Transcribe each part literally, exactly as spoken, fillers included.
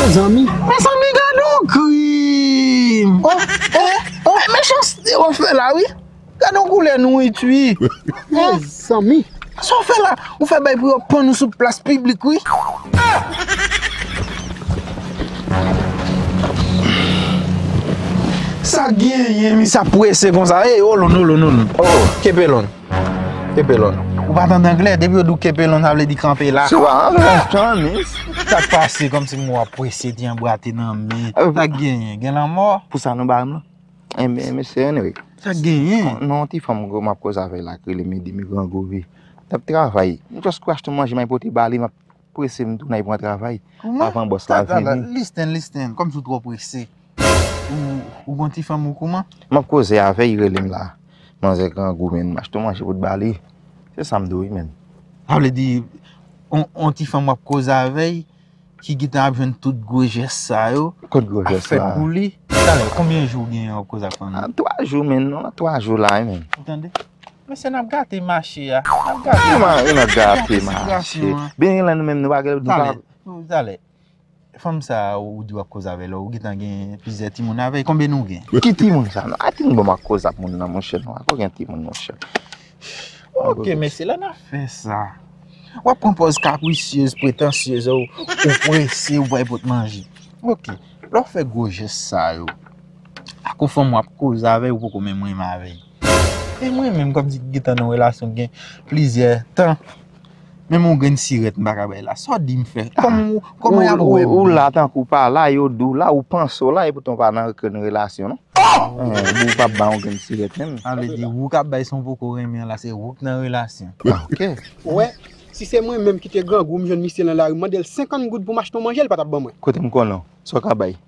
Zanmi. Mezanmi, gade yon krim! Oh, oh, oh, mechanste w ap fè la, wi. Gade yon koulè nwit, wi. Mezanmi. Sa w fè la? Ou fè bay pou yo pann ou sou plas piblik, wi. Sa genyen, misye ap prese konsa? Ey, olon, olon, olon. Oh, keep elon. Keep elon. Ou pa tande anglè? Depi yo di w keep elon, sa vle di kanpe la. Se pa anglè, Chinese. Sa k pase kòmsi m wè w ap prese, ti anbwate nan men. Sa k genyen? Gen lanmò? Pou sa nou ba m lan? Enben, mesye, anyway. Sa k genyen? Non, ti fanm m ap koze avè l la, k rele Midi, mi grangou, wi. L ap travay. M just kwè achte manje, m al pote ba li, m ap prese m tounen al pran travay. Kouman? Avan bòs la vini. Listen, listen, kòmsi w twò prese. Ou, ou gon ti fanm ou kouman? M ap koze avè l, li rele m la. Manzè grangou, men, m achte manje pou t ba li. Se sa m di w, wi, men. Sa vle di, on, on ti fanm w ap koze avè l, ki gentan ap jwenn tout gwo jès sa yo. Kot gwo jès la? Ap fèt pou li. Talè, konbyen jou w genyen w ap koze ak fanm nan? Ah, twa jou, men, non, twa jou la, wi, men. Ou tande? Mesye, n ap gate mache a. N ap gate. Wi, ma-, wi, n ap gate mache. Byen, la, nou menm, nou pa gen, nou pa. Talè, talè. Fanm sa a, ou di w ap koze avè l, ou gentan gen plizyè timoun avè l, konbyen nou gen? Ki timoun sa? Non, a timoun bon, m ap koze ak moun nan, monchè, non, a pa gen timoun, monchè. Ok, mesye, lè n ap fè sa, w ap pran pòz kaprisyez, pretansyez, ou, ou prese, ou pral pot manje. Ok, lè w fè gwo jès sa yo, ak yon fanm w ap koze avè l, ou poko menm renmen avè l. E mwen menm, kòmsi ki gentan nan yon relasyon gen plizyè tan, menm yon grenn sirèt m pa ka bay la. Sa w di m fè? Kòman, kòman y ap wè m? Ou la tankou w pa la, yo di w la, ou panse w la, epoutan w pa nan okenn relasyon, non? Eh, ou p ap bay yon grenn sirèt menm. Sa vle di, ou k ap bay san w poko renmen an la, se ou k nan relasyon. Ah, ok. Ou wè, si se mwen menm ki te grangou, m jwenn misye nan lari, m mande l senkant goud pou m achte yon manje, l pa t ap ban mwen. Kote m konnen w? Sa w ka bay?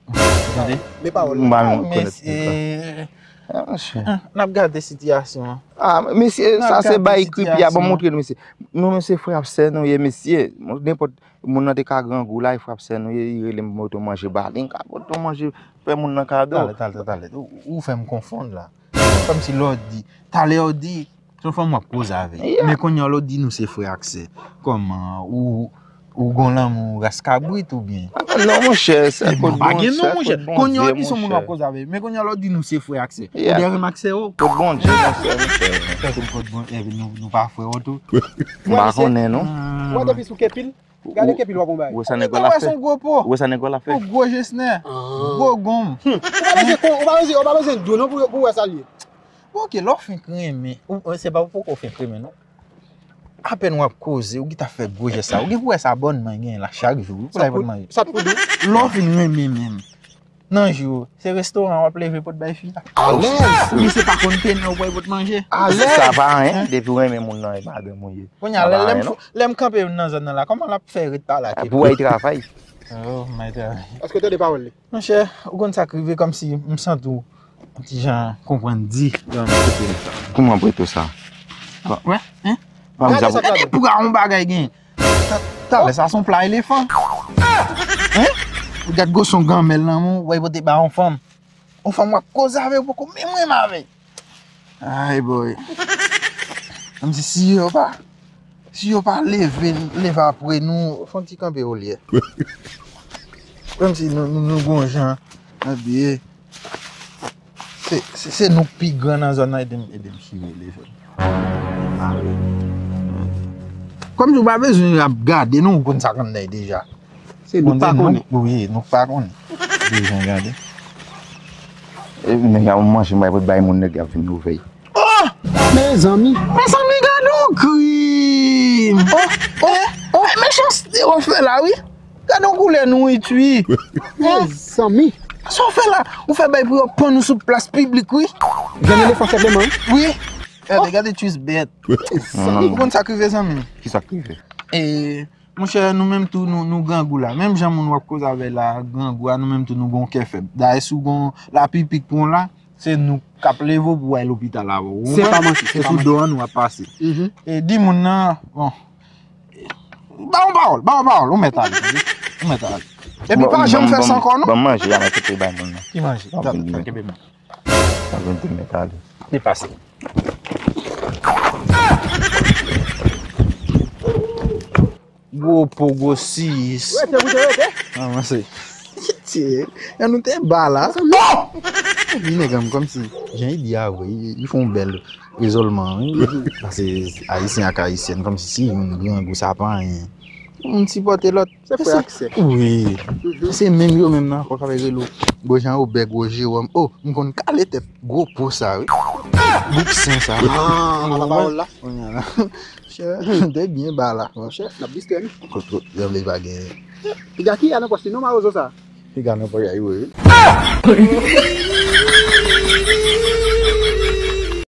Tande? Men pawòl la. M pa menm rekonèt mesye. Ah, monchè. Ah, n ap gade sitiyasyon an. Ah, mesye, sa se bay kripi a, ban m montre nou, mesye. Nou menm se frè ak sè nou ye, mesye. Nenpòt moun nan te ka grangou la, e frè ak sè nou ye, li rele m pote yon manje ba li, m ka pote yon manje, fè moun nan kado. Talè, talè, talè. Ou, ou fè m konfonn la. Kòmsi lè w di, talè w di, se yon fanm w ap koze avè l. Yeah. Men kounye a lè w di nou se frè ak sè. Kòman, ou, ou gon lanmou ras kabrit oubyen? Non, monchè, sè kot Bondye, monchè. Kounye a w di se yon moun w ap koze avè l. Men kounye a lè w di nou se frè ak sè. Yeah. Ou dèyè m ak sè w? Kot Bondye, monchè, monchè. Kot Bondye, epi nou, nou pa frè w tou. M pa konnen, non. Mwen depi sou kepi l. Gade kepi l w ap yon bagay. Ou wè sa nèg la fè? Ou wè sa nèg la fè? Yon gwo jesnè. Gwo gonm. Ou pa bezwen, ou pa bezwen, ou pa bezwen di w non pou, pou wè sa l ye. Bon, ok, lè w fenk renmen, ou, se pa ou poko fenk renmen, non. Apèn w ap koze, ou gentan fè gwo jès sa. Ou gen pou wè sa bòn manje genyen la chak jou, wi, pou l al pot manje. Sa t pou di? Lè w fin renmen menm, nan jou, se restoran w ap leve pot bay fi a. Alèz! Misye pa konn pene w pou al pot manje. Alèz! Sa pa anyen, depi w renmen moun nan, e madanm ou ye. Kounye a, lè, lè m, lè m kanpe nan zòn nan la, kòman l ap fè ret pale ak li? Pou w al travay. Oh, my God. Èske w tande pawòl li? Monchè, ou konn sa k rive kòmsi m santi w yon ti jan konprann di lè w ap prete m sa. Kouman prete w sa? Wè, hein? Gade sa, gade bra yon bagay gen. Ta-, talè sa se yon pla elefan. Hein? Ou gad gwoson ganmèl nan men w, w al pote ba yon fanm. Yon fanm w ap koze avè l, ou poko menm renmen avè l. Ay, boy. Kòmsi si yo pa, si yo pa leve, leve apre nou, fò n ti kanpe olyè. Kòmsi nou, nou, nou gon jan, abiye. Se, se, se nou k pi gran nan zòn nan, ede m, ede m chire leve. Kòmsi w pa bezwen ap gade, non, ou konn sa k anndan deja. Se nou k pa konnen. Wi, nou k pa konnen. Bezwen gade. E, nèg ap manje, mwen, pou bay moun, nèg ap vin ouvè. Oh! Mezanmi. Mezanmi, gade yon krim! Oh, oh, oh, mechanste w ap fè la, wi. Gade yon koulè nwit, wi. Mezanmi. Sa w fè la? Ou fè bay pou yo pann ou sou plas piblik, wi. Gade elefan senpleman, wi. Wi. Gade, gade tris bèt. Ou konn sa k rive, zanmi m? Ki sa k rive? E, Monchè, nou menm tou, nou, nou grangou la. Menm jan moun w ap koze avè la, grangou a, nou menm tou, nou gon kè fèb. Dayè, si w gon lapipik pran w la, se nou k ap leve w pou w al lopital avè w. Se pa manti, se pa manti. Se sou do an nou ap pase. E di moun nan, bon. Ba w pawòl, ba w pawòl, ou mèt ale, tande? Ou mèt ale. Epi pa janm fè sa ankò, non? Ban m manje a, mwen kite bay moun nan. Ki manje? Kenbe men. Sa vin te mèt ale. Depase. Gwo po, gwo sis. Rete, rete, rete. Avanse. Mesye, jan nou te ba la. Epi nèg an kòmsi, jan li di a vre, li, li fè yon bèl rezònman, wi. Paske Ayisyen ak Ayisyèn, kòmsi si youn grangou, sa pa anyen. Youn sipòte lòt. Se frè ak sè. Wi. Se menm yo menm nan, ankò k ap rele w. Bon, jan Obè, gwo Jewòm. Oh, m konn kale tèt gwo po sa, wi. Bouk san sa. Ah, ala pawòl la. Kounye a la. Chè, te byen ba la. Monchè, n ap distrè nou. Kot, kot, yo vle pa gen. Piga ki a nan pòch li non, mawozo sa? Piga nan pòch a, wi.